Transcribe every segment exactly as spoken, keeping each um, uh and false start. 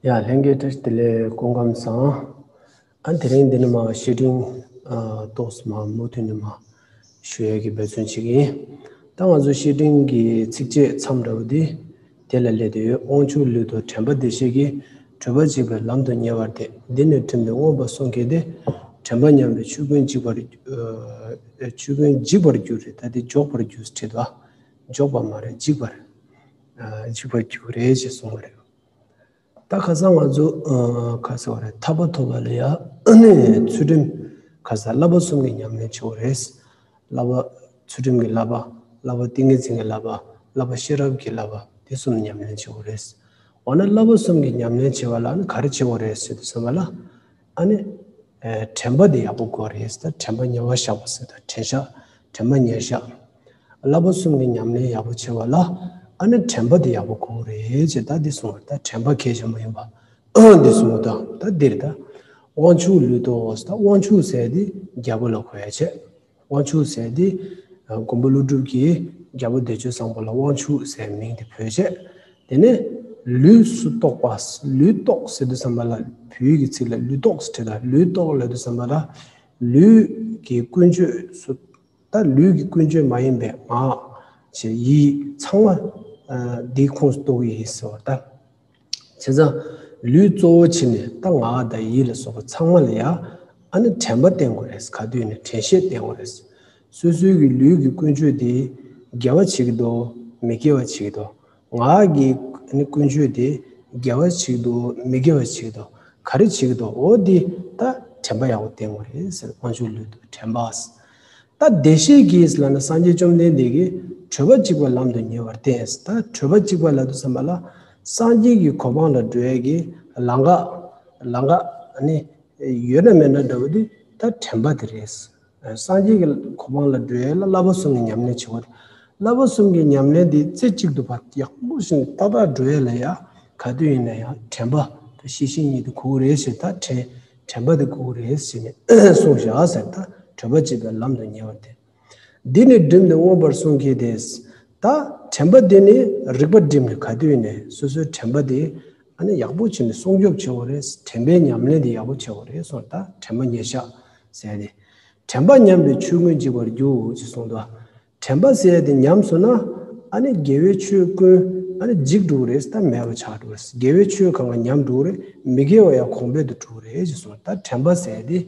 ཡ་ལྷན་རྒྱས་བཀྲ་ཤིས་བདེ་ལེགས། སྐུ་ཁམས་བཟང་། ཨ་དེ་རིང་འདི་ནི་མ་བཤེས་སྤྲིང་ཨ་ཏོག་ཙམ་མ་མུ་མཐུད་ནས་མ་ཞུ་ཡས་ཀྱི་འབད་བརྩོན་བྱེད་ཀྱི་ཡིན། ད་ང་ཚོ་བཤེས་སྤྲིང་གི་ཚིགས་བཅད་མཚམས་འདྲ་བོ་འདི་དེ་ལ་སླེབས་ཏེ་ཡོད། དབང་ཕྱུག་ལུས་དང་དྲན་པ་བདེ་གཤེགས་ཀྱིས། གྲོལ་བ་གཅིག་པའི་ལམ་དུ་ཉེ་བར་བསྟན། འདི་ནི་བསྒྲིམས་ཏེ་མངོན་པར་བསྲུང་གལ་ཏེ། དྲན་པ་ཉམས་པའི་ཆོས་ཀུན་འཇིག་པར་ཨ་ཆོས་ཀུན་འཇིག་པར་འགྱུར་རེད། ད་དེ་འཇོག་པར་འགྱུར་ཟེར་བྲིས་འདུག་འཇོག་པ་མ་རེད། འཇིག་པར་ཨ་འཇིག་པར་འགྱུར་རེད་ཅེས་གསུངས་པ་རེད། ད་ཁ་སང་ང་ཚོ་ཨ་ཁ་སང་བ་རེད། ཐར་པ་ཐོབ་པ་ལ་ཡ་ནི་ཚུལ་ཁྲིམས་ཁ་སང་བསླབ་པ་གསུམ་གྱི་ཉམས་ལེན་བྱེད་དགོས་རེད། བསླབ་པ་ཚུལ་ཁྲིམས་ཀྱི་བསླབ་པ། བསླབ་པ་ཏིང་ངེ་འཛིན་གྱི་བསླབ་པ། བསླབ་པ་ཤེས་རབ་ཀྱི་བསླབ་པ། དེ་གསུམ་ཉམས་ལེན་བྱེད་དགོས་རེད། འོ་ན་བསླབ་པ་གསུམ་གྱི་ཉམས་ལེན་བྱེད་པ་ལ་ནི་ག་རེ་བྱེད་དགོས་རེད་ཟེར་དུས་ཙམ་པ་ལ། ཨ་ནི་ཨ་དྲན་པ་དེ་ཡག་པོ་དགོས་རེད། ད་དྲན་པ་ཉེ་བར་བཞག་པ་ཟེར། ད་དྲན་བཞག་དྲན་པ་ཉེར་བཞག་བསླབ་པ་གསུམ་གྱི་ཉམས་ལེན་ཡག་པོ་བྱེད་པ་ལ་ཨ་ནི་དྲན་པ་དེ་ཡག་པོ་དགོས་རེད་ཅེས་ད་འདི་གསུངས་པ་རེད། ད་དྲན་པ་གལ་ཆེན་པོ་ཡིན་པ་འདི་གསུངས་པ་དང་། ད་འདིར་ད་དབང་ཕྱུག་ལུས་དང་། ད་དབང་ཕྱུག་ཟེར་དེ་རྒྱལ་པོ་ལ་གོ་ཡ་བྱས། དབང་ཕྱུག་ཟེར་དེ་མགོན་པོ་ཀླུ་སྒྲུབ་ཀྱིས་རྒྱལ་པོ་བདེ་སྤྱོད་བཟང་པོ་ལ་དབང་ཕྱུག་ཟེར་མིང་དེ་བོས་བྱས། དེ་ནས་ལུས་སུ་གཏོགས་པ། ལུས་གཏོགས་ཟེར་དུས་ཙམ་པ་ལ་བོད་ཡིག་གི་ཚིག་ལ་ལུས་གཏོགས་ཟེར་བྲིས་ད། ལུས་གཏོགས་ལབ་དུས་ཙམ་པ་ལ་ལུས་ཀྱི་ཀུན་སྤྱོད་སུ། ད་ལུས་ཀྱི་ཀུན་སྤྱོད་མ་ཡིན་པའི་ངག་བྱས་ཡིད་ཚང་མ་ཨ་འདིའི་ཁོངས་སུ་གཏོགས་ཀྱི་ཡིན་ཟེར་བ་ད། བྱས་ཙང་ལུས་གཙོ་བོ་བྱས་ནས་ད་ངག་དང་ཡིད་ལ་སོགས་པ་ཚང་མ་ལ་ཡ་ཨ་ནི་དྲན་པ་བསྟེན་དགོས་རེད། ག་དུས་ནས་དྲན་ཤེས་བསྟེན་དགོས་རེད། སོ་སོའི་གི་ལུས་ཀྱི་ཀུན་སྤྱོད་དེ་དགེ་བ་བྱེད་ཀྱི་འདུག་མི་དགེ་བ་བྱེད་ཀྱི་འདུག་ངག་གི་ཨ་ནི་ཀུན་སྤྱོད་དེ་དགེ་བ་བྱེད་ཀྱི་འདུག་མི་དགེ་བ་བྱེད་ཀྱི་འདུག་ག་རེ་བྱེད་ཀྱི་འདུག་འོ་འདི་ད་དྲན་པ་ཡག་པོ་བསྟེན་དགོས་རེད་ཟེར། དབང་ཕྱུག་ལུས་དང་དྲན་པ། ད་བདེ་གཤེགས་ཀྱིས་ལབ་ན་སངས་རྒྱས་བཅོམ་ལྡན་འདས་ཀྱིས་གྲོལ་བ་གཅིག་པའི་ལམ་དུ་ཉེ་བར་བསྟན། ད་གྲོལ་བ་གཅིག་པ་ལབ་དུས་ཙམ་པ་ལ་སངས་རྒྱས་ཀྱི་གོ་འཕང་ལ་འགྲོ་ཡས་ཀྱི་ལམ་ཁ་ལམ་ཁ་ཨ་ནི་ཡོད་ན་མེད་ན་འདྲ་བོ་དེ་ད་དྲན་པ་དེ་རེད། སངས་རྒྱས་ཀྱི་གོ་འཕང་ལ་འགྲོ་ཡས་ལ་བསླབ་པ་གསུམ་གྱི་ཉམས་ལེན་བྱེད་དགོས། བསླབ་པ་གསུམ་གྱི་ཉམས་ལེན་དེ་རྩེ་གཅིག་ཏུ་ཕར་ཡག་པོ་ཞིག་ཏག་ཏག་འགྲོ་ཡས་ལ་ཡ་ག་དུས་ཡིན་ན་ཡང་དྲན་པ་དང་ཤེས་བཞིན་གཉིས་དེ་དགོས་རེད་ཞེས། ད་དྲན་དྲན་པ་དེ་དགོས་རེད་ཟེར་ནས་གསུངས་བཞག་ཟེར། ད་གྲོལ་བ་གཅིག་པའི་ལམ་དུ་ཉེ་བར་བསྟན། འདི་ནི་བསྒྲིམས་ཏེ་མངོན་པར་བསྲུང་གལ་ཏེ། ད་དྲན་པ་འདི་ནི་རིག་པ་བསྒྲིམས་ནས་ག་དུས་ནས་སོ་སོའི་དྲན་པ་དེ་ཨ་ནི་ཡག་པོ་བྱས་ནས་སྲུང་སྐྱོབ་བྱེད་དགོས་རེད། དྲན་པའི་ཉམས་ལེན་དེ་ཡག་པོ་བྱེད་དགོས་རེད་གསུངས། ད་དྲན་པ་ཉེར་བཞག་ཟེར་ཏེ། དྲན་པ་ཉམས་པས་ཆོས་ཀུན་འཇིག་པར་འགྱུར་ཅེས་གསུངས་འདུག་དྲན་པ་ཟེར་ཡ་དེ་ཉམས་སོང་ན་ཨ་ནི་དགེ་བའི་ཆོས་ཀུན་ཨ་ནི་འཇིག་འགྲོ་གི་རེད། ད་མེད་པ་ཆགས་འགྲོ་གི་རེད། དགེ་བའི་ཆོས་གང་ག་ཉམས་འགྲོ་གི་རེད། མི་དགེ་བ་ཡང་གོང་འཕེལ་དུ་འགྲོ་གི་རེད་ཅེས་གསུངས། ད་དྲན་པ་ཟེར་ཡ་དེ་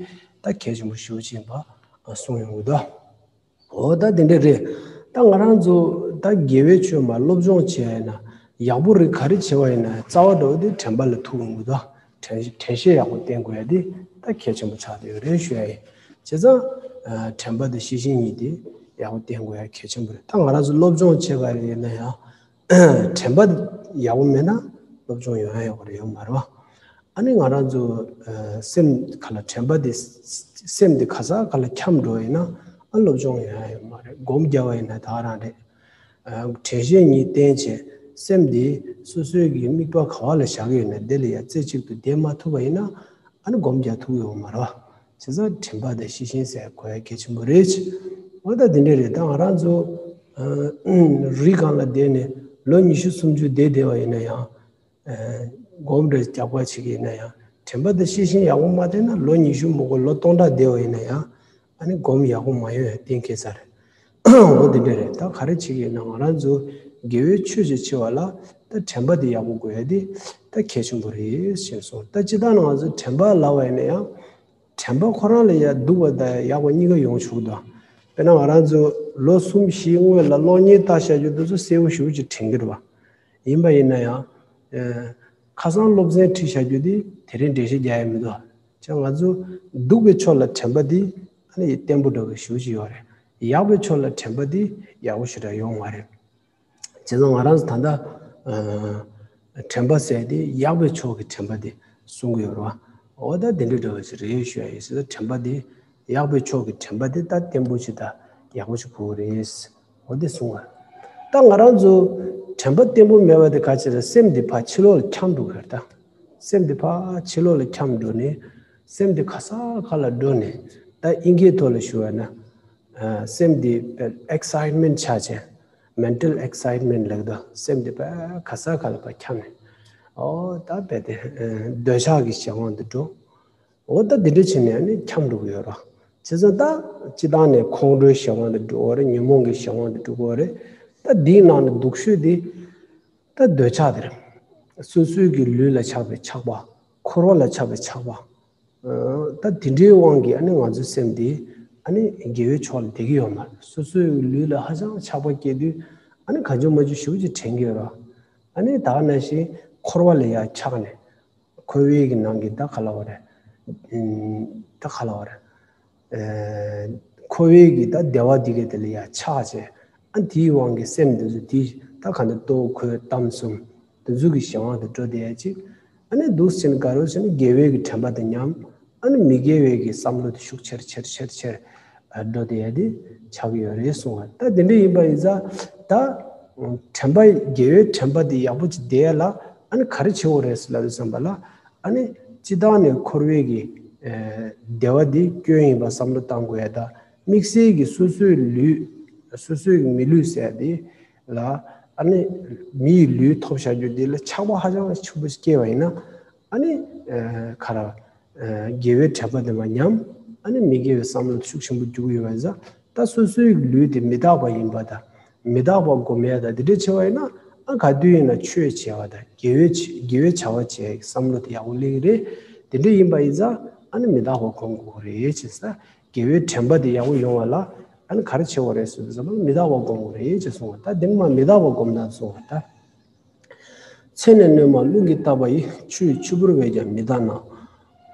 ད་གལ་ཆེན་པོ་ཞེ་པོ་ཅིག་ཡིན་པ་གསུངས་ཡོང་གི་འདུག་འོ་ད་དེ་འདྲ་རེད། ད་ང་རང་ཚོ་ད་དགེ་བའི་ཆོས་མར་སློབ་སྦྱོང་བྱས་ཡིན་ན་ཡག་པོ་རེད། ག་རེ་བྱས་པ་ཡིན་ན་རྩ་བ་འདྲ་བོ་དེ་དྲན་པ་ལ་ཐུག་ཡོང་གི་འདུག་དྲན་དྲན་ཤེས་ཡག་པོ་བསྟེན་དགོས་ཡ་དེ་ད་གལ་ཆེན་པོ་ཆགས་བསྡད་ཡོད་རེད་ཞུ་ཡ་ཡིན། བྱས་ཙང་ཨ་དྲན་པ་དང་ཤེས་བཞིན་གཉིས་དེ་ཡག་པོ་བསྟེན་དགོས་ཡ་གལ་ཆེན་པོ་རེད། ད་ང་རང་ཚོ་སློབ་སྦྱོང་བྱེད་པ་རེད་ན་ཡང་དྲན་པ་ཡག་པོ་མེད་ན་སློབ་སྦྱོང་ཡོང་ཡ་ཡོད་རེད་ཡོད་མ་རེད་བ། ཨ་ནི་ང་རང་ཚོ་ཨ་སེམས་ག་ལ་དྲན་པ་དེ་སེམས་དེ་ག་ས་ག་ལ་འཁྱམས་འགྲོ་ཡིན་ན་ཨ་སློབ་སྦྱོང་ཡོང་ཡ་ཡོད་མ་རེད། སྒོམ་རྒྱག་པ་ཡིན་ན་ད་ག་རང་རེད། དྲན་ཤེས་གཉིས་བསྟེན་བྱས་སེམས་འདི་སོ་སོའི་གི་དམིགས་པ་ག་བ་ལ་བཞག་གི་ཡོད་ན་དེ་ལ་ཡ་རྩེ་གཅིག་ཏུ་བསྡད་མ་ཐུབ་པ་ཡིན་ན་ཨ་ནི་སྒོམ་རྒྱག་ཐུབ་ཡོད་མ་རེད། བྱས་ཙང་དྲན་པ་དང་ཤེས་བཞིན་ཟེར་དགོས་ཡ་གལ་ཆེན་པོ་རེད། འོ་ད་དེ་འདྲ་རེད། ད་ང་རང་ཚོ་རི་སྒང་ལ་བསྡད་ནས་ལོ་ཉི་ཤུ་སུམ་ཅུ་བསྡད་བསྡད་པ་ཡིན་ན་ཡང་སྒོམ་རེ་རྒྱག་པ་བྱེད་ཀྱི་ཡིན་ན་ཡང་དྲན་པ་དང་ཤེས་བཞིན་ཡག་པོ་མ་བསྟེན་ན་ལོ་ཉི་ཤུ་མ་དགོས་ལོ་སྟོང་ཕྲག་བསྡད་པ་ཡིན་ན་ཡང་ཨ་ནི་སྒོམ་ཡག་པོ་མ་ཡོང་ཡ་གཏན་འཁེལ་ས་རེད། འོ་དེ་འདྲ་རེད། ད་ག་རེ་བྱེད་ཀྱི་ཡིན་ན་ང་རང་ཚོ་དགེ་བའི་ཆོས་ཅིག་བྱེད་པ་ལ་ད་དྲན་པ་དེ་ཡག་པོ་དགོས་ཡ་དེ་ད་གལ་ཆེན་པོ་རེད་ཞེས་གསུངས། ད་སྤྱིར་བཏང་ང་ཚོ་དྲན་པ་ལབ་པ་ཡིན་ན་ཡང་དྲན་པ་ཁོ་རང་ལ་ཡ་སྡུག་པ་དང་ཡག་པ་གཉིས་ཀ་ཡོང་ཆོག་གི་འདུག་དཔེར་ན་ང་རང་ཚོ་ལོ་གསུམ་བཞིའི་སྔོན་ལ་གློག་བརྙན་ལྟ་བཞག་རྒྱུ་དེ་ཚོ་གསལ་པོ་ཞེ་པོ་ཅིག་དྲན་གྱི་རེད་བ། ཡིན་པ་ཡིན་ན་ཡང་ཁ་སང་སློབ་ཚན་ཁྲིད་བཞག་རྒྱུ་དེ་དེ་རིང་འགྲེལ་བཤད་རྒྱག་ཡ་མི་འདུག་ཅེས་ང་ཚོ་སྡུག་པའི་ཕྱོགས་ལ་དྲན་པ་དེ་ཨ་ནི་བརྟན་པོ་འདྲ་བོ་ཞེ་པོ་ཅིག་ཡོད་རེད། ཡག་པའི་ཕྱོགས་ལ་དྲན་པ་དེ་ཡག་པོ་ཞེ་དྲག་ཡོད་མ་རེད། བྱས་ཙང་ང་རང་ཚོ་ད་ལྟ་ཨ་དྲན་པ་ཟེར་དེ་ཡག་པའི་ཕྱོགས་ཀྱི་དྲན་པ་དེ་གསུང་གི་ཡོད་རེད་བ། འོ་ད་དེ་འདྲ་འདྲ་བ་ཞིག་རེད་ཞུ་ཡ་ཡིན་ཟེར། ད་དྲན་པ་དེ་ཡག་པའི་ཕྱོགས་ཀྱི་དྲན་པ་དེ་ད་བརྟན་པོ་ཞིག་ད་ཡག་པོ་ཞིག་དགོས་རེད། འོ་དེ་གསུང་བ། ད་ང་རང་ཚོ་དྲན་པ་བརྟན་པོ་མེད་པ་དེ་ག་ཅི་རེད། སེམས་དེ་ཕར་ཕྱི་ལོགས་ལ་འཁྱམས་འགྲོ་གི་རེད་ད། སེམས་དེ་ཕར་ཕྱི་ལོགས་ལ་འཁྱམས་འགྲོ་ནས་སེམས་དེ་ག་ས་ག་ལ་འགྲོ་ནས་ད་དབྱིན་སྐད་ཐོག་ལ་ཞུ་བ་ན་ཨ་སེམས་དེ་excitement ཆགས་བྱས། mental excitement ལབ་དུས་སེམས་དེ་ཕར་ག་ས་ག་ལ་ཕར་འཁྱམས་ནས། ཨོ་ད་རྦད་དེ་འདོད་ཆགས་ཀྱི་གཞན་དབང་དུ་འགྲོ། འོ་ད་འདི་འདྲ་བྱས་ནས་ནི་འཁྱམས་འགྲོ་གི་ཡོད་ར། བྱས་ཙང་ད་སྤྱིར་བཏང་ནས་ཁོང་ཁྲོའི་གཞན་དབང་དུ་འགྲོ་བ་རེད། ཉོན་མོངས་ཀྱི་གཞན་དབང་དུ་འགྲོ་གི་ཡོད་རེད། ད་འདིའི་ནང་ནས་སྡུག་ཤོས་དེ་ད་འདོད་ཆགས་དེ་རེད། སོ་སོའི་གི་ལུས་ལ་ཆགས་པའི་ཆགས་པ། འཁོར་བ་ལ་ཆགས་པའི་ཆགས་པ། ད་དེ་འདྲའི་དབང་གིས་ཨ་ནི་ང་ཚོའི་སེམས་འདི་ཨ་ནི་དགེ་བའི་ཕྱོགས་ལ་བསྡད་ཀྱི་ཡོད་མ་རེད། སོ་སོའི་ལུས་ལ་ཧ་ཅང་ཆགས་པ་སྐྱེས་དུས་ཨ་ནི་གང་བྱུང་མང་བྱུང་ཞེ་པོ་ཅིག་དྲན་གྱི་ཡོད་ར། ཨ་ནི་ད་ག་ནང་བཞིན་འཁོར་བ་ལ་ཡང་ཆགས་ནས། འཁོར་བའི་གི་ནང་གི་ད་ག་ལབ་དགོས་རེད། ཨུམ། ད་ག་ལབ་དགོས་རེད། ཨེ། འཁོར་བའི་གི་ད་བདེ་བ་འདི་གའི་དེ་ལ་ཡང་ཆགས་བྱས། ཨ་དེའི་དབང་གིས་སེམས་འདི་ཚོ་དེ་ད་ག་འདྲ་ལྟོ་གོས་གཏམ་གསུམ་འདི་ཚོ་གི་གཞན་དབང་དུ་འགྲོ་བསྡད་ཡ་ཅིག་ཨ་ནི་འདུག་སེ་བྱས་ནས་ག་རེ་བྱས་ནས་དགེ་བའི་གི་དྲན་པ་དང་མཉམ། ཨ་ནི་མི་དགེ་བའི་གི་བསམ་བློ་དེ་ཤུགས་ཆེར་ཆེར་ཆེར་ཆེར་འགྲོ་བསྡད་ཡ་དེ་ཆགས་ཀྱི་ཡོད་རེད་གསུངས་པ། ད་དེ་འདྲ་ཡིན་པ་ཡིན་ཙང་ད་དྲན་པ་དགེ་བའི་དྲན་པ་དེ་ཡག་པོ་ཅིག་བསྡད་ཡ་ལ་ཨ་ནི་ག་རེ་བྱེད་དགོས་རེད་ལབ་དུས་ཙམ་པ་ལ། ཨ་ནི་སྤྱིར་བཏང་ནས་འཁོར་བའི་གི་ཨེ་བདེ་བ་འདི་སྐྱོན་ཡིན་པ་བསམ་བློ་བཏང་དགོས་ཡ་དང་། དམིགས་བསལ་གྱི་སོ་སོའི་ལུས། སོ་སོའི་གི་མི་ལུས་ཟེར་ཡ་འདི་ལ་ཨ་ནི་མི་ཡི་ལུས་ཐོབ་བཞག་རྒྱུ་འདི་ལ་ཆགས་པ་ཧ་ཅང་ཆེན་པོ་སྐྱེས་པ་ཡིན་ན། ཨ་ནི་ཨེ་ག་རེ། ཨེ་དགེ་བའི་དྲན་པ་དེ་མ་ཉམས། ཨ་ནི་མི་དགེ་བའི་བསམ་བློ་ཤུགས་ཆེན་པོ་འཇུག་གི་ཡོད་པ་ཡིན་ཙང་། ད་སོ་སོའི་ལུས་དེ་མི་རྟག་པ་ཡིན་པ་དང་། མི་རྟག་པ་སྒོམ་ཡ་དང་དེ་འདྲ་བྱས་པ་ཡིན་ན། ཨ་ག་དུས་ཡིན་ན་ཆོས་བྱས་པ་དང་དགེ་བའི་ཆ་དགེ་བའི་བྱ་བ་བྱས་བསམ་བློ་དེ་ཡག་པོ་སླེབས་ཀྱི་རེད། དེ་འདྲ་ཡིན་པ་ཡིན་ཙང་ཨ་ནི་མི་རྟག་པ་སྒོམ་དགོས་རེད་ཅེས། དགེ་བའི་དྲན་པ་དེ་ཡག་པོ་ཡོང་བ་ལ་ཨ་ནི་ག་རེ་བྱེད་དགོས་རེད་ཟེར་དུས་ཙམ་པ་མི་རྟག་པ་སྒོམ་དགོས་རེད་ཅེས་གསུངས་པ། ད་དེ་མ་མི་རྟག་པ་སྒོམ་དང་གསུངས་པ་ད། ཚེ་ནི་སྣོན་མ་རླུང་གིས་བཏབ་པ་ཡི། ཆུ་ཡི་ཆུ་བུར་བས་ཀྱང་མི་འདག་ན།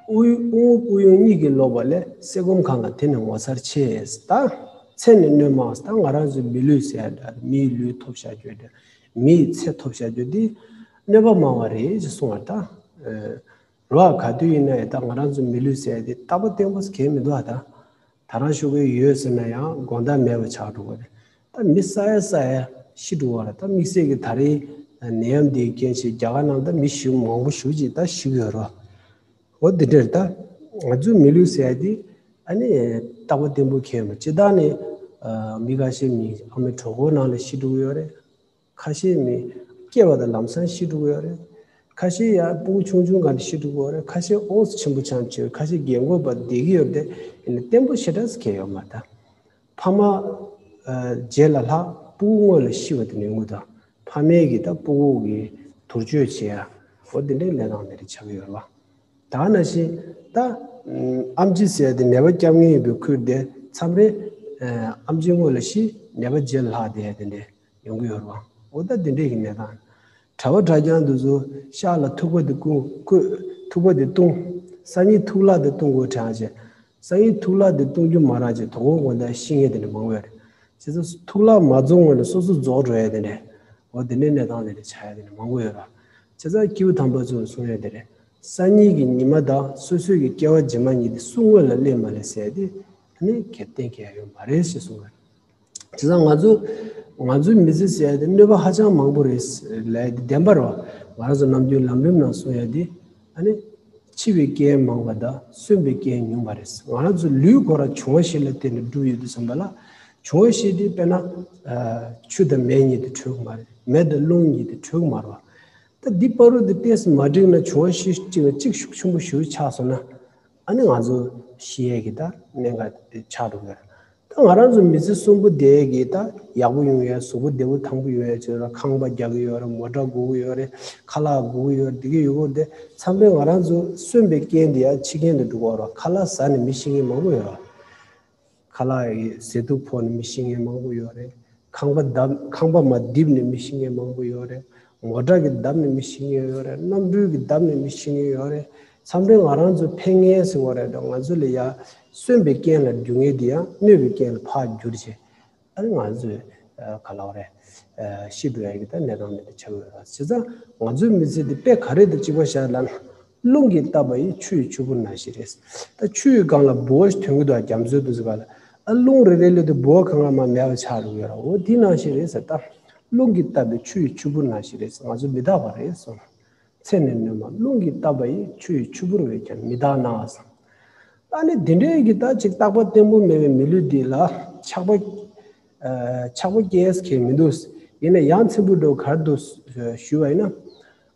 དབུགས་དབུགས་དབུགས་དབྱུང་གཉིས་ཀྱིས་ལོག་པ་ལས། སད་སྒོམ་གང་ལ་དེ་ནི་ངོ་མཚར་ཆེ། ད་ཚེ་ནི་སྣོན་མ། ད་ང་རང་ཚོའི་མི་ལུས་ཟེར་ཡ་འདྲ། མིའི་ལུས་ཐོབ་བཞག་རྒྱུ་འདྲ། མིའི་ཚེ་ཐོབ་བཞག་རྒྱུ་འདི་གནོད་པ་མང་བ་རེད་ཅེས་གསུངས་པ་ད། རོ་ཨ་ག་དུས་ཡིན་ན་ཡང་ད་ང་རང་ཚོའི་མི་ལུས་ཟེར་ཡ་འདི་རྟག་པ་བརྟན་པོ་གང་ཡང་མི་འདུག་ཨ་ད། ད་རང་ཤོག་གི་ཡོད་ཟེར་ན་ཡང་དགོང་དག་མེད་པ་ཆགས་འགྲོ་གི་རེད། ད་མི་ས་ཡ་ས་ཡ་ཤི་འགྲོ་བ་རེད། ད་དམིགས་བསལ་གྱི་ད་རེས་ནད་ཡམས་འདིའི་རྐྱེན་བྱས་རྒྱ་གར་ནང་ད་མི་ཞེ་པོ་མང་པོ་ཞེ་པོ་ཅིག་ད་ཤི་གི་ཡོད་རེད། འོ་འདི་འདྲ་རེད། ད་ང་ཚོའི་མི་ལུས་ཟེར་ཡ་འདི་ཨ་ནི་རྟག་པ་བརྟན་པོ་གང་ཡང་མེད། སྤྱིར་བཏང་ནས་མི་ཁ་ཤས་མི་ཨ་མའི་གྲོད་ཁོག་ནང་ལ་ཤི་འགྲོ་གི་ཡོད་རེད། ཁ་ཤས་མི་སྐྱེས་པ་དང་ལམ་སང་ཤི་འགྲོ་གི་ཡོད་རེད། ཁ་ཤས་ཡང་སྤུ་གུ་ཆུང་ཆུང་སྒང་ནས་ཤི་འགྲོ་གི་ཡོད་རེད། ཁ་ཤས་ཨོ་ཙི་ཆེན་པོ་ཆགས་བྱས། ཁ་ཤས་རྒན་གོག་པ་བསྡད་ཀྱི་ཡོད་རེད། དེ་ཡིན་ན་བརྟན་པོ་ཞེ་དྲག་ཟེར་མཁན་ཡོད་མ་རེད། ཕ་མ་ཨ་རྗེས་ལ་ལྷག་སྤུ་གུ་སྔོན་ལ་ཤི་བ་དེ་ནས་ཡོང་གི་འདུག་ཕ་མས་ཀྱིས་ད་སྤུ་གུ་གི་དུར་གཅོད་བྱེད་ཡ། འོ་དེ་འདྲའི་གནས་སྟངས་དེ་འདྲ་ཆགས་ཀྱི་ཡོད་རེད་བ། ད་ནང་བཞིན་ད་ཨམ་ཆི་ཟེར་ཡ་དེ་ནད་པ་སྐྱོབ་མཁན་ཡིན་པའི་ཁུལ་དེ་མཚམས་རེ་ཨམ་ཆི་སྔོན་ལ་ཤི། ནད་པ་རྗེས་ལ་ལྷག་བསྡད་ཡ་དེ་འདྲ་ཡོང་གི་ཡོད་རེད་བ། འོ་ད་དེ་འདྲས་ཀྱི་གནས་སྟངས། གྲྭ་པ་གྲྭ་རྐྱང་དེ་ཚོ་ཤག་ལ་ཐུག་པ་དེ་བཀོལ་བཀོལ། ཐུག་པ་དེ་བཏུང་། སང་ཉིན་ཐུག་ལྷག་དེ་བཏུང་དགོས་དྲན་བྱས། སང་ཉིན་ཐུག་ལྷག་དེ་བཏུང་རྒྱུ་མ་རག་བྱས་དོ་དགོང་དགོང་དག་ཤི་མཁན་དེ་འདྲ་མང་པོ་ཡོད་རེད། བྱས་ཙང་ཐུག་ལྷག་མ་རྫོགས་སྔོན་ལ་སོ་སོ་རྫོགས་འགྲོ་ཡ་དེ་འདྲ། འོ་དེ་འདྲའི་གནས་སྟངས་དེ་འདྲ་ཆགས་ཡ་དེ་འདྲ་མང་པོ་ཡོད་རེད། བྱས་ཙང་སྐྱེས་བུ་དམ་པ་ཚོས་གསུང་ཡ་དེ་རེད། སང་ཉིན་གྱི་ཉི་མ་དང་སོ་སོའི་གི་སྐྱེ་བ་རྗེས་མ་གཉིས་དེ་སུ་སྔོན་ལ་སླེབས་མ་སླེབས་ཟེར་ཡ་དེ་ཨ་ནི་གལ་གཏན་གལ་ཡོད་མ་རེད་ཞེས་གསུངས་པ་རེད། བྱས་ཙང་ང་ཚོ་ང་ཚོའི་མི་ཚེ་ཟེར་ཡ་དེ་གནོད་པ་ཧ་ཅང་མང་པོ་རེད་ལབ་ཡ་དེ་བདེན་པ་རེད་བ། ང་རང་ཚོ་ནམ་རྒྱུན་ལམ་རིམ་ནང་གསུང་ཡ་དེ་ཨ་ནི་འཆི་བའི་རྐྱེན་མང་བ་དང་གསོན་པའི་རྐྱེན་ཉུང་བ་རེད། ང་རང་ཚོ་ལུས་ཁོ་རང་འབྱུང་བ་བཞི་ལ་བརྟེན་ནས་གྲུབ་ཡོད་དུས་ཙམ་པ་ལ། འབྱུང་བ་བཞི་དེ་དཔེར་ན་ཆུ་དང་མེ་གཉིས་དེ་གྲོལ་གི་མ་རེད། མེ་དང་རླུང་གཉིས་དེ་གྲོལ་གི་མ་རེད་བ། ད་འདི་བར་དུ་དེ་ཏོག་ཙམ་མ་འགྲིག་ན་འབྱུང་བ་བཞི་གཅིག་ལ་གཅིག་ཤུགས་ཆེན་པོ་ཞེ་པོ་ཆགས་སོང་ན། ཨ་ནི་ང་ཚོ་ཤི་ཡས་ཀྱི་ད་གནད་འགག་དེ་ཆགས་འགྲོ་གི་རེད། ད་ང་རང་ཚོ་མི་ཚེ་གསོན་པོ་བསྡད་ཡས་ཀྱི་ད་ཡག་པོ་ཡོང་ཡས། གཟུགས་པོ་བདེ་པོ་ཐང་པོ་ཡོང་ཡས་ཆེད་ལ་ཁང་པ་རྒྱག་གི་ཡོད་རེད། མོ་ཊ་དགོས་ཀྱི་ཡོད་རེད། ཁ་ལག་དགོས་ཀྱི་ཡོད་རེད། དེ་གི་ཡོད་དགུ་དེ་མཚམས་རེ་ང་རང་ཚོ་གསོན་པའི་རྐྱེན་དེ་ཡང་འཆི་རྐྱེན་དུ་འགྲོ་གི་ཡོད་རེད། ཁ་ལག་ཟ་ནས་མི་ཤི་མཁན་མང་པོ་ཡོད་རེད། ཁ་ལག་གི་ཟས་དུག་ཕོག་ནས་མི་ཤི་མཁན་མང་པོ་ཡོད་རེད། ཁང་པ་བརྡབ་ཁང་པ་མར་རྡིབ་ནས་མི་ཤི་མཁན་མང་པོ་ཡོད་རེད། མོ་ཊ་གིས་བརྡབས་ནས་མི་ཤི་མཁན་ཡོད་རེད། གནམ་གྲུ་གིས་བརྡབས་ནས་མི་ཤི་མཁན་ཡོད་རེད། མཚམས་རེ་ང་རང་ཚོ་ཕན་ངེས་ཟེར་བ་རེད་དོ། ང་ཚོ་ལ་ཡ་གསོན་པའི་རྐྱེན་ལ་འགྱུར་མཁན་དེ་ཡང་གནོད་པའི་རྐྱེན་ལ་ཕར་འགྱུར་བྱས། ཨ་ནི་ང་ཚོས་ཨ་ག་ལབ་རེད། ཨ་ཤི་འགྲོ་ཡ་གི་ད་གནས་སྟངས་དེ་འདྲ་ཆགས་ཡོད་རེད། བྱས་ཙང་ང་ཚོའི་མི་ཚེ་འདི་དཔེ་ག་རེ་དང་གཅིག་པ་ཤར་ལབ་ན། རླུང་གིས་བཏབ་པ་ཡི་ཆུ་ཡི་ཆུ་བུར་ནང་བཞིན་རེད། ད་ཆུ་ཡི་སྒང་ལ་ལྦུ་བ་ཞིག་ཐོན་གྱི་འདུག་རྒྱ་མཚོའི་དུས་སུ་ག་ལ་ཨ་རླུང་རེ་རེ་སླེབས་དུས་ལྦུ་བ་གང་ག་མར་མེད་པ་ཆགས་འགྲོ་གི་ཡོད་རེད། འོ་དེ་ནང་བཞིན་རེད་ཟེར། ད་རླུང་གིས་བཏབ་པའི་ཆུ་ཡི་ཆུ་བུར་ནང་བཞིན་རེད་ཟེར། ང་ཚོ་མི་རྟག་པ་རེད་གསུངས། ཚེ་ནི་སྣོན་མ་རླུང་གིས་བཏབ་པ་ཡི། ཆུ་ཡི་ཆུ་བུར་བས་ཀྱང་མི་འདག་ན་ཟེར། ཨ་ནི་འདི་འདྲའི་གི་ད་ཅིག་རྟག་པ་བརྟན་པོ་མེད་པའི་མི་ལུས་འདི་ལ་ཆགས་པ་ཨ་ཆགས་པ་སྐྱེས་མཁན་མི་འདུག་ཡིན་ན་ཡང་ཚིམ་པོ་འགྲོ་གར་འདུག་ཞུས་པ་ཡིན་ན།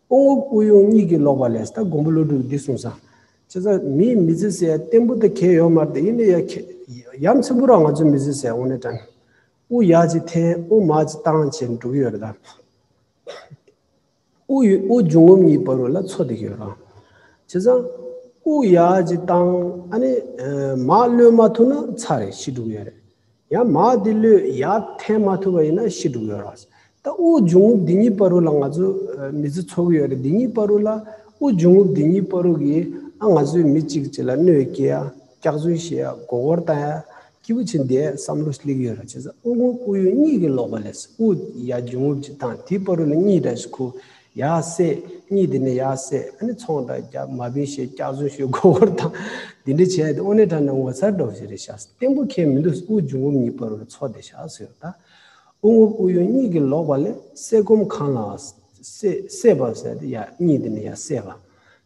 དབུ་རྔུབ་དབུགས་དབྱུང་གཉིས་ཀྱིས་ལོག་པ་ལས། ད་མགོན་པོ་ཀླུ་སྒྲུབ་འདི་གསུངས་ས། བྱས་ཙང་མིའི་མི་ཚེ་ཟེར་བརྟན་པོ་དེ་གལ་ཡོད་མ་རེད་དེ། ཡིན་ནའི་ཡ་ཁེ་ཡ་མཚན་པོ་རང་ང་ཚོའི་མི་ཚེ་ཟེར་དངོས་གནས་དྲང་། དབུགས་ཡར་གཅིག་འཐེན། དབུགས་མར་གཅིག་བཏང་བྱས་འགྲོ་གི་ཡོད་རེད་ད། དབུགས་ཡོད་དབུགས་འབྱུང་རྔུབ་གཉིས་བར་དུ་ལ་ཚོ་བསྡད་ཀྱི་ཡོད་རེད། བྱས་ཙང་དབུགས་ཡར་གཅིག་བཏང་། ཨ་ནི་མར་གློད་མ་ཐུབ་ན་ཚར་རེད། ཤི་འགྲོ་གི་ཡོད་རེད། ཡང་མར་དེ་གློད་ཡར་འཐེན་མ་ཐུབ་པ་ཡིན་ན་ཤི་འགྲོ་གི་ཡོད་རེད། ད་དབུགས་འབྱུང་རྔུབ་འདི་གཉིས་བར་དུ་ལ་ང་ཚོ་མི་ཚེ་འཚོ་གི་ཡོད་རེད། འདི་གཉིས་བར་དུ་ལ་དབུགས་འབྱུང་རྔུབ་འདི་གཉིས་བར་དུ་གི་ཨ་ང་ཚོའི་མི་གཅིག་གཅིག་ལ་གནོད་སྐྱེལ་ཡ། སྐྱག་རྫུན་བཤད་ཡ། མགོ་སྐོར་བཏང་ཡ། སྐྱིད་པོ་བྱེད་འདི་བསམ་བློ་སླེབས་ཀྱི་ཡོད་རེད། བྱས་ཙང་དབུགས་རྔུབ་དབུགས་དབྱུང་གཉིས་ཀྱིས་ལོག་པ་ལས། དབུགས་ཡར་འབྱུང་རྔུབ་ཅིག་བཏང་། དེའི་བར་དུ་ལ་གཉིད་འདྲ་ཞིག་ཁུག་ཡར་བསད། གཉིད་དེ་ནས་ཡར་བསད། ཨ་ནི་ཚོང་འདྲ་རྒྱབ། མ་བིན་བཤད། སྐྱག་རྫུན་ཤོད། མགོ་སྐོར་བཏང་། འདི་འདྲ་བྱས་ཏེ་དངོས་གནས་དྲང་གནས་ངོ་མཚར་འདྲ་བོ་ཞིག་རེད་ཤག་བརྟན་པོ་ཁེལ་མི་འདུག་དབུགས་འབྱུང་རྔུབ་གཉིས་བར་དུ་ཚོ་བསྡད་ཤག་ཟེར་ཡོད་ད། དབུགས་རྔུབ་དབུགས་དབྱུང་གཉིས་ཀྱིས་ལོག་པ་ལས། བསད་སྒོམ་གང་ལ་བསད། བསད་པ་ཟེར་ཏེ་ཡ་གཉིད་དེ་ནས་ཡར་བསད་པ།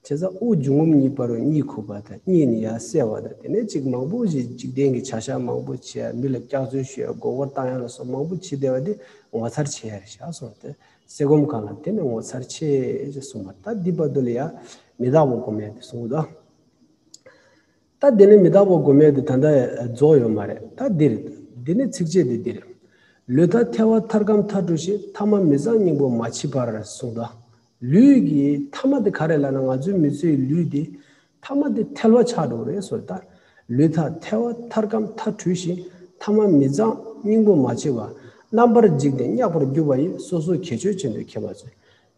བྱས་ཙང་དབུགས་འབྱུང་རྔུབ་གཉིས་བར་དུ་གཉིད་ཁུག་པ་དང་། གཉིད་ནས་ཡར་བསད་པ་དང་། དེ་ནས་ཅིག་མང་པོ་ཞིག་འཇིག་རྟེན་གྱི་བྱ་བཞག་མང་པོ་བྱས། མི་ལ་སྐྱག་རྫུན་ཤོད། མགོ་སྐོར་བཏང་ཡ་ལ་སོགས་མང་པོ་བྱེད་བསྡད་པ་དེ་ངོ་མཚར་ཆེ་ཡ་རེད་ཤག་གསུངས་ཏེ། བསད་སྒོམ་གང་ལ་དེ་ནི་ངོ་མཚར་ཆེ་ཞེས་གསུངས་པ། ད་འདི་བར་དུ་ལ་ཡ་མི་རྟག་པ་སྒོམ་ཡ་དེ་གསུངས་འདུག་ད་དེ་ནི་མི་རྟག་པ་སྒོམ་ཡ་དེ་ད་ལྟ་རྫོགས་ཡོད་མ་རེད། ད་འདིར་འདི་ནི་ཚིགས་བཅད་དེ་འདིར། ལུས་ཐལ་ཐལ་བ་ཐར་སྐམ་མཐར་གྲོལ་ཞིང་། ཐ་མ་མི་གཙང་སྙིང་པོ་མ་མཆིས་པར་གསུངས་འདུག་ལུས་ཀྱི་ཐ་མ་དེ་ག་རེ་ལབ་ན། ང་ཚོའི་མི་ཚེའི་ལུས་དེ་ཐ་མ་དེ་ཐལ་བ་ཆགས་འགྲོ་གི་རེད་ཟེར། ད་ལུས་ཐལ་ཐལ་བ་ཐར་སྐམ་མཐར་གྲོལ་ཞིང་། ཐ་མ་མི་གཙང་སྙིང་པོ་མ་མཆིས་པ། རྣམ་པར་འཇིག་སྟེ་བསྙག་པར་གྱུར་པ་ཡི། སོ་སོར་གྱེས་ཆོད་ཅན་དུ་མཁས་པ་ཚོས།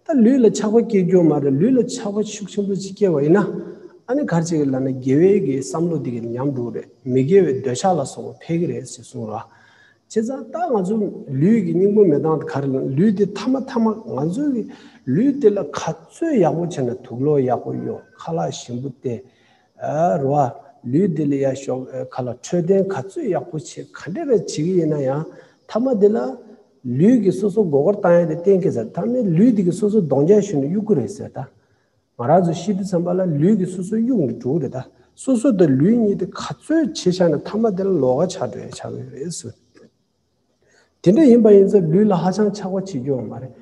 ད་ལུས་ལ་ཆགས་པ་སྐྱེ་རྒྱུ་མ་རེད། ལུས་ལ་ཆགས་པ་ཤུགས་ཆེན་པོ་ཅིག་སྐྱེ་བ་ཡིན་ན། ཨ་ནི་ག་རེ་བྱེད་ཀྱི་ལབ་ན། དགེ་བའི་གི་བསམ་བློ་དེ་གི་ཉམས་འགྲོ་གི་རེད། མི་དགེ་བའི་འདོད་ཆགས་ལ་སོགས་པ་འཕེལ་གྱི་རེད་ཟེར་གསུངས་ར། བྱས་ཙང་ད་ང་ཚོ་ལུས་ཀྱི་སྙིང་པོ་མེད་སྟངས་དེ་ག་རེ་ལབ་ན། ལུས་དེ་ཐ་མ་ཐ་མ་ང་ཚོ་གི་ལུས་དེ་ལ་ག་ཚོད་ཡག་པོ་བྱས་ན། དུག་ལོག་ཡག་པོ་གཡོག་ཁ་ལག་ཞིམ་པོ་སྟེར། ཨ་རོ་ཨ། ལུས་དེ་ལ་ཡ་ཞོག་ཁ་ལག་འཕྲོད་བསྟེན་ག་ཚོད་ཡག་པོ་བྱེད། ག་འདྲ་རེ་བྱེད་ཀྱི་ཡིན་ན་ཡང་། ཐ་མ་དེ་ལ་ལུས་ཀྱིས་སོ་སོ་མགོ་སྐོར་བཏང་ཡ་དེ་གཏན་འཁེལ་ཚར། ཐ་མའི་ལུས་དེ་གིས་སོ་སོ་གདོང་རྒྱག་ཞུ་ནས་གཡུག་གི་རེད་ཟེར་ད། ང་རང་ཚོ་ཤི་དུས་ཙམ་པ་ལ་ལུས་ཀྱིས་སོ་སོ་གཡུག་ནས་འགྲོ་གི་རེད་ད། སོ་སོ་དང་ལུས་གཉིས་དེ་ག་ཚོད་བྱས་བཞག་ན། ཐ་མ་དེ་ལ་ལོགས་ཀ་ཆགས་འགྲོ་ཡ་ཆགས་ཀྱི་རེད་ཟེར། དེ་འདྲ་ཡིན་པ་ཡིན་ཙང་ལུས་ལ་ཧ་ཅང་ཆགས་པ་བྱེད་རྒྱུ་ཡོད་མ་རེད།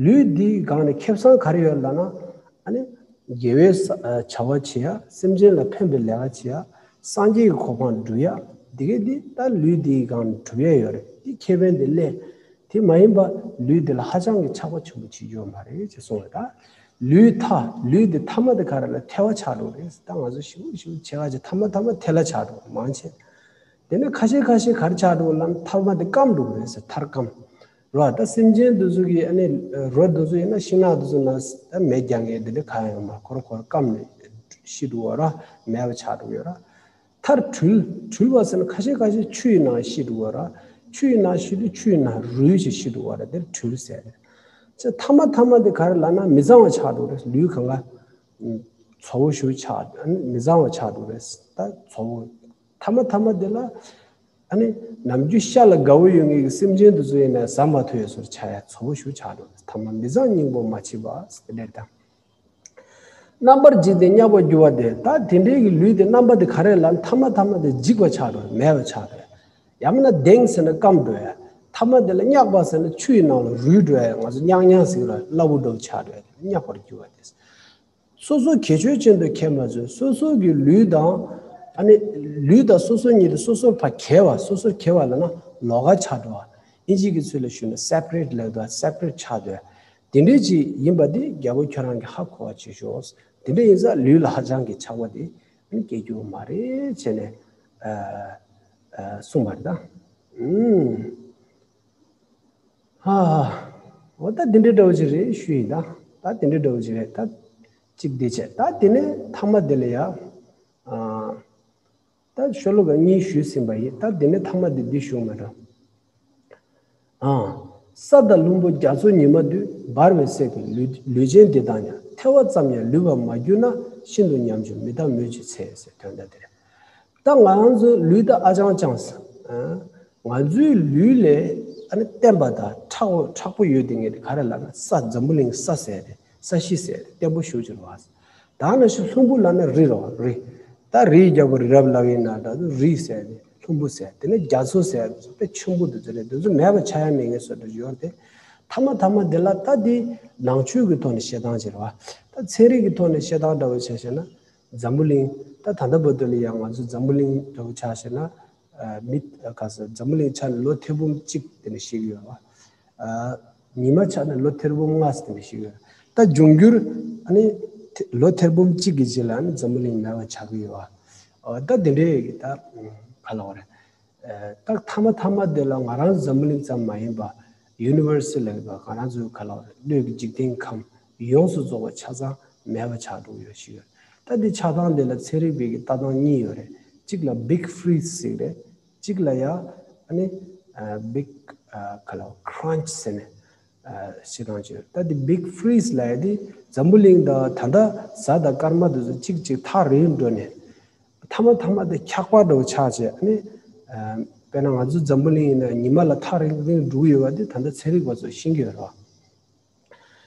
ལུས་འདིའི་སྒང་ནས་ཁེ་བཟང་ག་རེ་ཡོད་ལབ་ན། ཨ་ནི་དགེ་བའི་ས་ཨ་བྱ་བ་བྱེད་ཡ། སེམས་ཅན་ལ་ཕན་པའི་ལས་ཀ་བྱེད་ཡ། སངས་རྒྱས་ཀྱི་གོ་འཕང་སྒྲུབ་ཡ། འདི་གས་འདི་ད་ལུས་འདིའི་སྒང་ནས་སྒྲུབ་ཡ་ཡོད་རེད། འདི་ཁེ་ཕན་འདི་ལེན། དེ་མ་ཡིན་པ་ལུས་འདི་ལ་ཧ་ཅང་གི་ཆགས་པ་ཆེན་པོ་བྱེད་རྒྱུ་ཡོད་མ་རེད་ཅེས་གསུངས་རེད་ད། ལུས་ཐ་ལུས་འདི་ཐ་མ་འདི་ག་རེ་ལ་ཐལ་བ་ཆགས་འགྲོ་རེད། ད་ང་ཚོ་ཞིབ་ཞིབ་བྱེད་ག་ཅིག་ཐ་མ་ཐ་མ་ཐལ་བ་ཆགས་འགྲོ་མང་ཆེ། དེ་ནས་ཁ་ཤས་ཁ་ཤས་ག་རེ་ཆགས་འགྲོ་ལབ་ན། ཐ་མ་དེ་སྐམ་འགྲོ་གི་རེད་ཟེར། ཐར་སྐམ། རོ། ད་སེམས་ཅན་དེ་ཚོ་གི་ཨ་ནི་རོ་དེ་ཚོ་ཡིན་ན་ཤིང་ནགས་དེ་ཚོ་ན་ད་མེ་རྒྱག་མཁན་དེ་འདྲ་གང་ཡང་མ། ཁོ་རང་ཁོ་རང་སྐམ་ནས་ཤི་འགྲོ་བ་ར། མེད་པ་ཆགས་འགྲོ་ཡོད་ར། མཐར་གྲོལ། གྲོལ་བ་ཟེར་ན་ཁ་ཤས་ཁ་ཤས་ཆུ་ཡི་ནང་ཤི་འགྲོ་བ་ར། ཆུ་ཡི་ནང་ཤི་དུས་ཆུ་ཡི་ནང་རུལ་བྱས་ཤི་འགྲོ་བ་ར། དེར་གྲོལ་ཟེར་རེད། ཚེ་ཐ་མ་ཐ་མ་དེ་ག་རེ་ལབ་ན། མི་གཙང་བ་ཆགས་འགྲོ་རེད། ལུས་གང་ག་ཚ་བོ་ཞིག་ཆགས། ཨ་ནི་མི་གཙང་བ་ཆགས་འགྲོ་རེད། ད་ཚ་བོ། ཐ་མ་ཐ་མ་དེ་ལ་ཨ་ནི་ནམ་རྒྱུན་ཤ་ལ་དགའ་བོ་ཡོད་མཁན་གྱི་སེམས་ཅན་དེ་ཚོ་ཡིན་ན་ཟ་མ་ཐུབ་ཡ་བཟོ་འདྲ་ཆགས་ཡ། ཚ་བོ་ཞིག་ཆགས་འགྲོ་རེད། ཐ་མ་མི་གཙང་སྙིང་པོ་མ་མཆིས་པ་ཟེར་དེ་འདྲ་དང་། རྣམ་པར་འཇིག་སྟེ་བསྙག་པར་གྱུར་པ་དེ། ད་དེ་འདྲའི་གི་ལུས་དེ་རྣམ་པ་དེ་ག་རེ་ལབ་ན། ཐ་མ་ཐ་མ་དེ་འཇིག་པ་ཆགས་འགྲོ། མེད་པ་ཆགས་འགྲོ། ཡང་མིན་ན་ལྡེང་ཟེར་ན་སྐམ་འགྲོ་ཡ། ཐ་མ་དེ་ལ་བསྙག་པ་ཟེར་ན་ཆུ་ཡི་ནང་ལ་རུལ་འགྲོ་ཡ། ང་ཚོ་ཉག་ཉག་ཟེར་གི་ར། སླ་བོ་འདྲ་བོ་ཆགས་འགྲོ་ཡ། བསྙག་པར་གྱུར་པ་དེ། སོ་སོ་གྱེས་ཆོད་ཅན་དུ་མཁས་པ་ཚོས་སོ་སོ་གི་ལུས་དང་། ཨ་ནི་ལུས་དང་སོ་སོ་གཉིས་དེ་སོ་སོར་ཕར་གྱེས་པ། སོ་སོར་གྱེས་པ་ལབ་ན་ལོགས་ཀ་ཆགས་འགྲོ་བ། ཨིན་ཇི་གི་ཚུལ་ལ་ཞུས་ན་སེ་པ་རེ་ཊི་ལབ་འདུག་སེ་པ་རེ་ཊི་ཆགས་འདུག་དེ་འདྲའི་ཅིག་ཡིན་པ་དེ་རྒྱལ་པོ་ཁྱོད་རང་གིས་ཧ་གོ་བ་བྱེད་ཤོག་དེ་འདྲ་ཡིན་ཙང་ལུས་ལ་ཧ་ཅང་གི་ཆགས་པ་དེ་སྐྱེ་རྒྱུ་མ་རེད་ཅེས་ནས་ཨ་ཨ་གསུངས་པ་རེད་ད། ཨུམ། ཧ་ཧ། འོ་ད་འདི་འདྲའི་འདྲ་བོ་ཅིག་རེད་ཞུ་ཡིན་ད། ད་འདི་འདྲའི་འདྲ་བོ་ཅིག་རེད་ད། གཅིག་འདི་བྱས། ད་དེ་ནས་ཐ་མ་དེ་ལ་ཡ། ཨ། ད་ཤོ་ལོ་ཀ་གཉིས་ཞུས་ཟིན་པ་ཡིན། ད་དེ་ནས་ཐ་མ་དེ་འདི་ཞུ་མ་འགྲོ། ཨ། ས་དང་ལྷུན་པོ་རྒྱ་མཚོ་ཉི་མ་དུས། འབར་བའི་སྲེག་པའི་ལུས་ལུས་ཅན་འདི་དག་ཀྱང་། ཐལ་བ་ཙམ་ཡང་ལུས་པར་མ་གྱུར་ན། ཤིན་ཏུ་ཉམ་ཆུང་མི་རྟག་མོད་ཀྱི་ཚེ་ཟེར། དོན་དག་དེ་རེད། ད་ང་རང་ཚོ་ལུས་ད་ཨ་ཅང་ཅང་ཟེར། ཨ། ང་ཚོའི་ལུས་ལས་ཨ་ནི་བརྟན་པ་དང་མཁྲེགས་པོ་མཁྲེགས་པོ་ཡོད་དེ་ངེས་དེ་ག་རེ་ལབ་ན། ས། འཛམ་བུ་གླིང་ས་ཟེར་ཏེ། ས་གཞི་ཟེར་ཏེ་བརྟན་པོ་ཞེ་པོ་ཅིག་རེད་བ། ད་ནང་བཞིན་ལྷུན་པོ་ལབ་ན་རི་རེད་བ། རི། ད་རིའི་རྒྱལ་པོ་རི་རབ་ལབ་ཡིན་ན་འདྲ། རི་ཟེར་ཏེ་ལྷུན་པོ་ཟེར། དེ་ནས་རྒྱ་མཚོ་ཟེར་ཏེ་དཔེ་ཆེན་པོ་དེ་ཚོ་རེད། དེ་ཚོ་མེད་པ་ཆགས་ཡ་མེད་ངེས་བཟོ་འདྲ་ཡོད་དེ། མཐའ་མ་མཐའ་མ་དེ་ལ་ད་དེ་ནང་ཆོས་ཀྱི་ཐོག་ནས་བཤད་སྟངས་ཅིག་རེད་བ། ད་ཚན་རིག་གི་ཐོག་ནས་བཤད་སྟངས་འདྲ་བོ་ཆ་བཞག་ན། འཛམ་བུ་གླིང་། ད་ད་ལྟ་བར་དུ་ལ་ཡང་ང་ཚོ་འཛམ་བུ་གླིང་འདྲ་བོ་ཆ་བཞག་ན། ཨ། མི། ཨ། ག་ས། འཛམ་བུ་གླིང་ཆ་ནས་ལོ་ཐེར་འབུམ་གཅིག་དེ་འདྲ་ཞིག་ཡོད་བ། ཨ། ཉི་མ་ཆ་ནས་ལོ་ཐེར་འབུམ་ལྔ་ཙམ་དེ་འདྲ་ཞིག་ཡོད། ད་འབྱུང་འགྱུར། ཨ་ནི་ཐེ། ལོ་ཐེར་འབུམ་གཅིག་གི་རྗེས་ལ་ཨ་ནི་འཛམ་བུ་གླིང་མེད་པ་ཆགས་ཀྱི་ཡོད་བ། ཨ། ད་དེ་འདྲའི་གི་ད་ག་ལབ་དགོས་རེད། ཨ། ད་མཐའ་མ་མཐའ་མ་དེ་ལ་ང་རང་འཛམ་བུ་གླིང་ཙམ་མ་ཡིན་པ། ཡུ་ནི་ཝར་སི་ལབ་པ་ང་རང་ཚོའི་ག་ལབ་དགོས་རེད། སྣོད་ཀྱི་འཇིག་རྟེན་ཁམས་ཡོངས་སུ་རྫོགས་པ་ཆ་ཚང་མེད་པ་ཆགས་འགྲོ་གི་ཡོད་ཞིག་ཡོད། ད་འདི་ཆགས་སྟངས་དེ་ལ་ཚན་རིག་པའི་གི་ལྟ་སྟངས་གཉིས་ཡོད་རེད། གཅིག་ལ་Big Freeze ཟེར་གི་རེད། གཅིག་ལ་ཡ་ཨ་ནི། ཨ། Big། ཨ། ག་ལབ། Crunch ཟེར་ནས། ཨ། བཤད་སྟངས་ཅིག་ཡོད། ད་འདི་Big Freeze ལབ་ཡ་དེ་འཛམ་བུ་གླིང་དང་ད་ལྟ་གཟའ་དང་སྐར་མ་དེ་ཚོ་གཅིག་གཅིག་ཐག་རིང་འགྲོ་ནས། མཐའ་མ་མཐའ་མ་དེ་འཁྱག་པ་འདྲ་བོ་ཆགས་བྱས། ཨ་ནི། ཨ། དཔེར་ན་ང་ཚོ་འཛམ་བུ་གླིང་ཡིན་ན་ཉི་མ་ལ་ཐག་རིང་རིང་འགྲོ་གི་ཡོད་པ་དེ་ད་ལྟ་ཚན་རིག་པ་ཚོས་ཤེས་ཀྱི་ཡོད་རེད་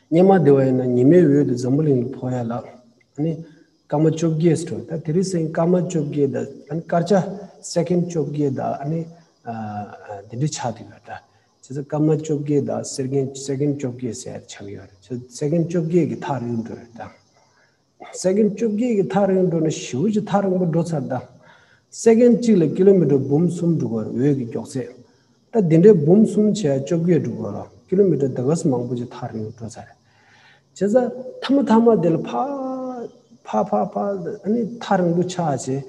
བ། སྔོན་མ་དེ་བ་ཡིན་ན་ཉི་མའི་འོད་དེ་འཛམ་བུ་གླིང་ལ་ཕོག་ཡ་ལ། ཨ་ནི་སྐར་མ་བཅོ་བརྒྱད་འགྲོ། ད་དེ་རིང་སང་སྐར་མ་བཅོ་བརྒྱད་དང་། ཨ་ནི་སྐར་ཆ་སེ་ཀེན་བཅོ་བརྒྱད་དང་། ཨ་ནི། ཨ། ཨ། དེ་འདྲ་ཆགས་བསྡད་ཡོད་རེད། ད་བྱས་ཙང་སྐར་མ་བཅོ་བརྒྱད་དང་སེ་ཀེན་སེ་ཀེན་བཅོ་བརྒྱད་ཟེར་ཡ་ཆགས་ཡོད་རེད། བྱས་ཙང་སེ་ཀེན་བཅོ་བརྒྱད་ཀྱི་ཐག་རིང་འགྲོ་རེད་ད། སེ་ཀེན་བཅོ་བརྒྱད་ཀྱི་ཐག་རིང་འགྲོ་ན་ཞེ་པོ་ཅིག་ཐག་རིང་པོ་འགྲོ་ཚར་ད། སེ་ཀེན་གཅིག་ལ་ཀི་ལོ་མི་ཊར་འབུམ་གསུམ་འགྲོ་གི་རེད། འོད་ཀྱི་མགྱོགས་ཚད། ད་འདི་འདྲའི་འབུམ་གསུམ་བྱས་བཅོ་བརྒྱད་འགྲོ་གི་རེད། ཀི་ལོ་མི་ཊར་ད་ག་ས་མང་པོ་ཅིག་ཐག་རིང་པོ་འགྲོ་ཚར་རེད། བྱས་ཙང་མཐའ་མ་མཐའ་མ་དེ་ལ་ཕར་ཕར་ཕར་ཕར། ཨ་ནི་ཐག་རིང་པོ་ཆགས་བྱས།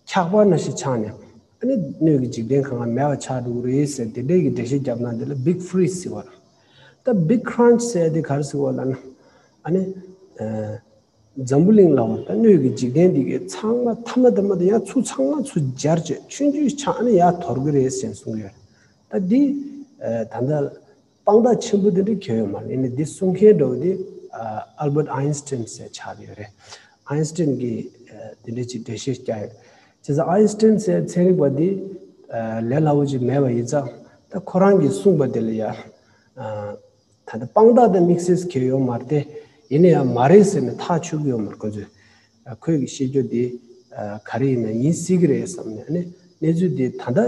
འཁྱག་པ་ནང་བཞིན་ཆགས་ནས། ཨ་ནི་སྣོད་ཀྱི་འཇིག་རྟེན་གང་ག་མེད་པ་ཆགས་འགྲོ་གི་རེད་ཟེར། དེ་འདྲའི་གི་འགྲེལ་བཤད་བརྒྱབ་ན་དེ་ལ་Big Freeze ཟེར་བ་རེད། ད་Big Crunch ཟེར་ཡ་དེ་ག་རེ་ཟེར་བ་ལབ་ན། ཨ་ནི། ཨ། འཛམ་བུ་གླིང་ལ་བ་ད་སྣོད་ཀྱི་འཇིག་རྟེན་འདི་གའི་ཚང་མ་མཐའ་མ་མཐའ་མ་དེ་ཡང་ཚུར་ཚང་མ་ཚུར་སྦྱར་བྱས་ཆུང་ཆུང་ཆགས་ནས་ཡར་དོར་གི་རེད་ཟེར་གསུང་གི་ཡོད་རེད། ད་འདི། ཨ། ད་ལྟ་དཔང་རྟགས་ཆེན་པོ་དེ་འདྲ་གང་ཡང་ཡོད་མ་རེད། ཨ་ནི་འདི་གསུང་མཁན་འདྲ་བོ་དེ། ཨ། Albert Einstein ཟེར་ཆགས་ཡོད་རེད། Einstein གིས། ཨ། དེ་འདྲ་ཅིག་འགྲེལ་བཤད་བརྒྱབ་ཡོད། བྱས་ཙང་Einstein ཟེར་ཚན་རིག་པ་འདི། ཨ། ལས་སླ་བོ་ཅིག་མེད་པ་ཡིན་ཙང་། ད་ཁོ་རང་གིས་གསུངས་པ་དེ་ལ་ཡ། ཨ། ད་ལྟ་དཔང་རྟགས་དང་དམིགས་བསལ་གང་ཡང་ཡོད་མ་རེད་དེ། ཡིན་ན་ཡང་མ་རེད་ཟེར་ནས་ཐག་ཆོད་ཀྱི་ཡོད་མ་རེད་ཁོ་ཚོས། ཨ། ཁོས་ཀྱི་བཤད་རྒྱུ་དེ། ཨ། ག་རེ་ཡིན་ན་ཡིན་སྲིད་ཀྱི་རེད་བསམ་ནས། ཨ་ནི་གནས་ཚུལ་དེ་ད་ལྟ་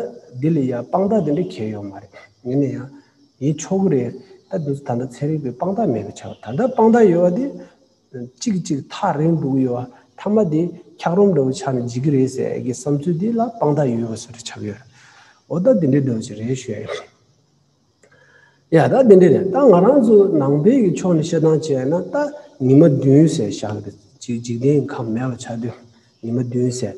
འདི་ལ་ཡ་དཔང་རྟགས་དེ་འདྲ་གང་ཡང་ཡོད་མ་རེད། ཡིན་ན་ཡང་ཡིན་ཆོག་གི་རེད། ད་འདི་ཚོ་ད་ལྟ་ཚན་རིག་པའི་དཔང་རྟགས་མེད་པ་ཆགས། ད་ལྟ་དཔང་རྟགས་ཡོད་པ་དེ་གཅིག་གཅིག་ཐག་རིང་འགྲོ་གི་ཡོད་པ། མཐའ་མ་དེ་འཁྱགས་རོམ་འདྲ་བོ་ཆགས་ནས་འཇིག་གི་རེད་ཟེར་གྱི་བསམ་ཚུལ་དེ་ལ་དཔང་རྟགས་ཡོད་པ་བཟོ་འདྲ་ཆགས་ཡོད་རེད། འོ་ད་དེ་འདྲའི་འདྲ་བོ་ཅིག་རེད་ཞུ་ཡ་ཡིན། ཡ། ད་དེ་འདྲ་རེད། ད་ང་རང་ཚོ་ནང་པའི་གི་ཕྱོགས་ནས་བཤད་སྟངས་བྱས་ན། ད་ཉི་མ་བདུན་ཟེར་བཞག་གི་རེད། འཇིག་འཇིག་རྟེན་ཁམས་མེད་པ་ཆགས་དུས་ཉི་མ་བདུན་ཟེར།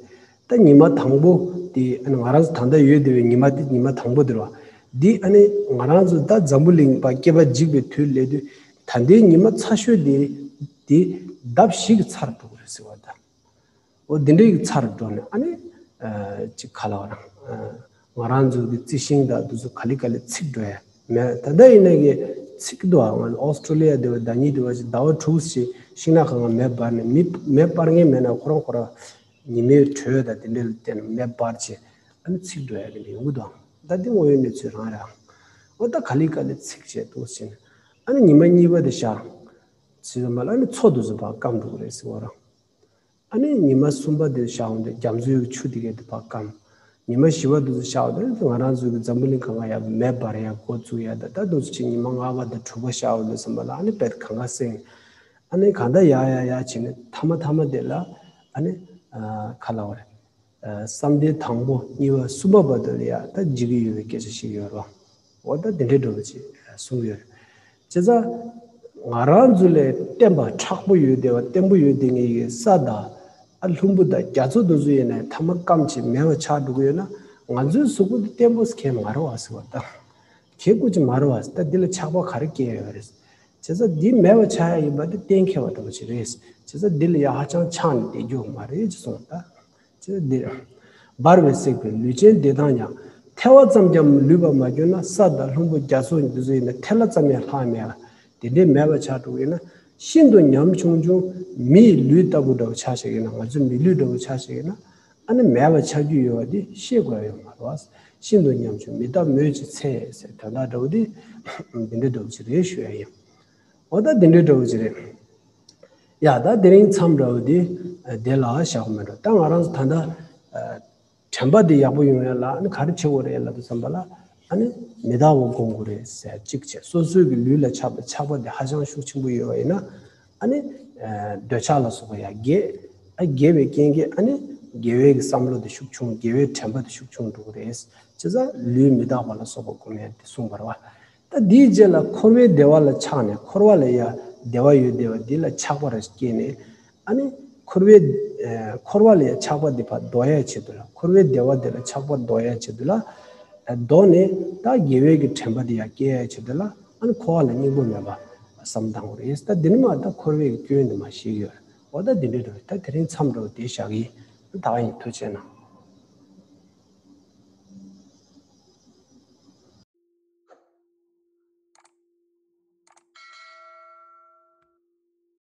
ད་ཉི་མ་དང་པོ་དེ། ཨ་ནི་ང་རང་ཚོ་ད་ལྟ་ཡོད་བསྡད་པའི་ཉི་མ་དེ་ཉི་མ་དང་པོ་དེ་རེད་བ། འདི་ཨ་ནི་ང་རང་ཚོ་ད་འཛམ་བུ་གླིང་པ་སྐྱེ་བ་འཇིག་པའི་དུས་སླེབས་དུས། ད་ལྟའི་ཉི་མ་ཚ་ཤོས་དེ་དེ་ལྡབ་བཞི་གི་ཚར་འགྲོ་གི་རེད་ཟེར་བ་ད། འོ་འདི་འདྲའི་གི་ཚར་འགྲོ་ནས། ཨ་ནི། ཨ། ཅིག་ག་ལབ་དགོས་རེད། ཨ། ང་རང་ཚོ་གི་རྩི་ཤིང་དང་དེ་ཚོ་ག་ལེ་ག་ལེ་ཚིག་འགྲོ་ཡ་མེད། ད་ལྟ་ཡིན་ན་གི་ཚིག་འདུག་ཨ། ང་ཨོ་སི་ཀྲོ་ལི་ཡ་དེ་བ་ཟླ་ཉིན་དེ་བ་ཞིག་ཟླ་བ་དྲུག་ཞིག་ཤིང་ནགས་གང་ག་མེ་འབར་ནས། མེ་མེ་འབར་མཁན་མེད་ན་ཁོ་རང་ཁོ་རང་ཉི་མའི་དྲོད་དང་དེ་འདྲ་ལ་བརྟེན་ནས་མེ་འབར་བྱས། ཨ་ནི་ཚིག་འགྲོ་ཡ་གི་འདྲ་ཡོང་གི་འདུག་ཨ། ད་དེ་དངོས་ཡོད་གནས་ཚུལ་རང་རེད་ཨ། འོ་ད་ག་ལེ་ག་ལེ་ཚིག་བྱས་འདུག་ཟེར་ནས། ཨ་ནི་ཉི་མ་གཉིས་པ་དེ་བཞག་ཟེར་ཙམ་པ་ལ། ཨ་ནི་མཚོ་དེ་ཚོ་ཕར་སྐམ་འགྲོ་གི་རེད་ཟེར་བ་རང་། ཨ་ནི་ཉི་མ་གསུམ་པ་དེ་བཞག་འོང་དུས་རྒྱ་མཚོའི་ཆུ་དེ་གས་དེ་ཕར་སྐམ། ཉི་མ་བཞི་པ་དེ་ཚོ་བཞག་འོང་དུས་ང་རང་ཚོའི་གི་འཛམ་བུ་གླིང་གང་ག་ཡ་མེ་འབར་ཡ་འགོ་བཙུགས་ཡ། ད་ད་དུང་ཅིག་ཉི་མ་ལྔ་པ་དང་དྲུག་པ་བཞག་འོང་དུས་ཙམ་པ་ལ། ཨ་ནི་དཔེ་གང་ག་སེང་། ཨ་ནི་གང་ལྟར་ཡར་ཡར་ཡར་བྱས་ནས་མཐའ་མ་མཐའ་མ་དེ་ལ། ཨ་ནི། ཨ། ག་ལབ་དགོས་རེད། ཨ། བསམ་གཏན་དང་པོ་གཉིས་པ་གསུམ་པ་བར་དུ་ལ་ཡ་ད་འཇིག་གི་ཡོད་པའི་སྐད་ཆ་ཞིག་ཡོད་རེད་བ། འོ་ད་དེ་འདྲའི་འདྲ་བོ་ཅིག་གསུང་གི་ཡོད་རེད། བྱས་ཙང་ང་རང་ཚོ་ལས་བརྟན་པ་མཁྲེགས་པོ་ཡོད་བསྡད་པ། བརྟན་པོ་ཡོད་བསྡད་མཁན་གྱི་ས་དང་། ཨ། ལྷུན་པོ་དང་རྒྱ་མཚོ་དེ་ཚོ་ཡིན་ན་མཐའ་མ་སྐམ་བྱས་མེད་པ་ཆགས་འགྲོ་གི་ཡོད་ན། ང་ཚོའི་གཟུགས་པོ་དེ་བརྟན་པོ་གང་ཡང་མ་རེད་བ་ཟེར་བ་དང་། གང་ཡང་ཅིག་མ་རེད་བ། ད་འདི་ལ་ཆགས་པ་ག་རེ་སྐྱེ་ཡོད་རེད། བྱས་ཙང་འདི་མེད་པ་ཆགས་ཡ་ཡིན་པ་དེ་གཏན་འཁེལ་བ་འདྲ་བོ་ཅིག་རེད། བྱས་ཙང་འདི་ལ་ཡ་ཧ་ཅང་ཆགས་ནས་བསྡད་རྒྱུ་མ་རེད་ཅེས་གསུངས་པ་ད། ཅེས་འདིར། འབར་བས་བསྲེགས་པའི་ལུས་ཅན་བདེ་དང་མཉམ། ཐལ་བ་ཙམ་ཀྱང་ལུས་པར་མ་གྱུར་ན། ས་དང་ལྷུན་པོ་རྒྱ་མཚོ་འདི་ཚོ་ཡིན་ན་ཐལ་བ་ཙམ་ཡང་ལྷག་མེད་ལ། དེ་འདྲའི་མེད་པ་ཆགས་འགྲོ་གི་ཡིན་ན། ཤིན་ཏུ་ཉམ་ཆུང་ཆུང་མི་ཡི་ལུས་ལྟ་བུ་འདྲ་བོ་ཆ་བཞག་ཡིན་ན། ང་ཚོའི་མི་ལུས་འདྲ་བོ་ཆ་བཞག་ཡིན་ན། ཨ་ནི་མེད་པ་ཆགས་རྒྱུ་ཡོད་པ་འདི་ཤེས་དགོས་ཡ་ཡོད་མ་རེད་བ། ཤིན་ཏུ་ཉམ་ཆུང་མི་ལྟ་མོད་ཀྱི་ཚེ་ཟེར་དོན་དག་འདྲ་བོ་འདི་འདི་འདྲའི་འདྲ་བོ་ཅིག་རེད་ཞུ་ཡ་ཡིན། འོ་ད་འདི་འདྲའི་འདྲ་བོ་ཅིག་རེད། ཡ། ད་དེ་རིང་མཚམས་འདྲ་བོ་འདི་དེ་ལ་བཞག་མེད་འགྲོ། ད་ང་རང་ཚོ་ད་ལྟ་དྲན་པ་འདི་ཡག་པོ་ཡོང་ཡ་ལ་ཨ་ནི་ག་རེ་བྱེད་དགོས་རེད་ལབ་དུས་ཙམ་པ་ལ། ཨ་ནི་མི་རྟག་པ་སྒོམ་དགོས་རེད་ཟེར་གཅིག་བྱས། སོ་སོའི་གི་ལུས་ལ་ཆགས་པའི་ཆགས་པ་དེ་ཧ་ཅང་ཤུགས་ཆེན་པོ་ཡོད་པ་ཡིན་ན། ཨ་ནི་འདོད་ཆགས་ལ་སོགས་པ་ཡང་རྒྱས། ཨ་རྒྱས་པའི་རྐྱེན་གྱིས་ཨ་ནི་དགེ་བའི་གི་བསམ་བློ་དེ་ཤུགས་ཆུང་། དགེ་བའི་དྲན་པ་དེ་ཤུགས་ཆུང་འགྲོ་གི་རེད། བྱས་ཙང་ལུས་མི་རྟག་པ་ལ་སོགས་པ་སྒོམ་ཡ་དེ་གསུངས་པ་རེད་བ། ད་དེའི་རྗེས་ལ་འཁོར་བའི་བདེ་བ་ལ་ཆགས་ནས་འཁོར་བ་ལ་ཡ་བདེ་བ་ཡོད་བསྡད་པ་འདི་ལ་ཆགས་པ་ར་སྐྱེས་ནས། ཨ་ནི་འཁོར་བའི་ཨ་འཁོར་བ་ལ་ཡ་ཆགས་པ་འདི་ཕར་ལྡོག་ཡ་ཆེད་དུ་ལ། འཁོར་བའི་བདེ་བ་འདི་ལ་ཆགས་པ་ལྡོག་ཡ་ཆེད་དུ་ལ། ཨ་ལྡོག་ནས་ད་དགེ་བའི་གི་དྲན་པ་འདི་ཡ་སྐྱེ་ཡ་ཆེད་དུ་ལ། ཨ་ནི་འཁོར་བ་ལ་སྙིང་པོ་མེད་པ་བསམ་བཏང་དགོས་རེད། ད་འདི་ནི་མ་ད་འཁོར་བའི་གི་སྐྱོན་འདི་མ་ཤེས་ཀྱི་ཡོད་རེད། འོ་ད་འདི་འདྲ་འགྲོ་རེད། ད་དེ་རིང་མཚམས་འདྲ་བོ་དེ་བཞག་གི་ཡིན། ད་ག་ཡིན། ཐུགས་རྗེ་གནང་།